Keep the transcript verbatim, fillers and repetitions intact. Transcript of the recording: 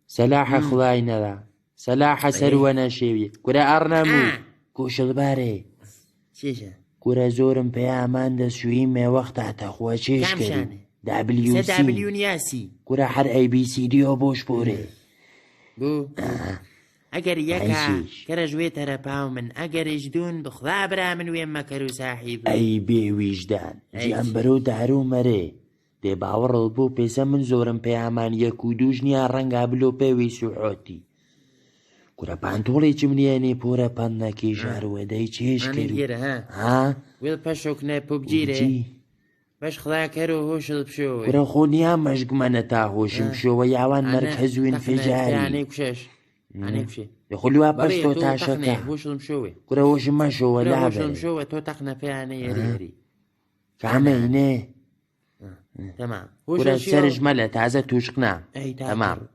Salaha khulaina la. Salaha sarwana shewi. Kura arnamu. Kushul bare. Kura zorum pe amanda suime waqta ta khwa cheshkeri. W C. Kura har A B C D o bosh pore. Gu. Agar yaka, kara jwe tara paumen, agar ijdun, bkhla bramen we makaru sahibu. Ai be wijdan. Ji ambaro daru mare. De bawar albu pesa min zorum pe aman yaku dujni aranga blo pe we suhoti. Kura pantole chimni ene pura panna ke jarwe dai cheshkeru. Ha? Wil pashok ne pubjire. Bash khla kero hoshul pshowe. Kura khoni amash gmana ta hoshul pshowe yawan markaz win fejari. Ane kushesh. Ane kushe. Yakhulu apash to ta shaka. Hoshul pshowe. Kura hoshima showe labe. Hoshul pshowe to takna pe ane yeri yeri. Kame ine. Tamam. Kura serj mala taza tushkna. Tamam.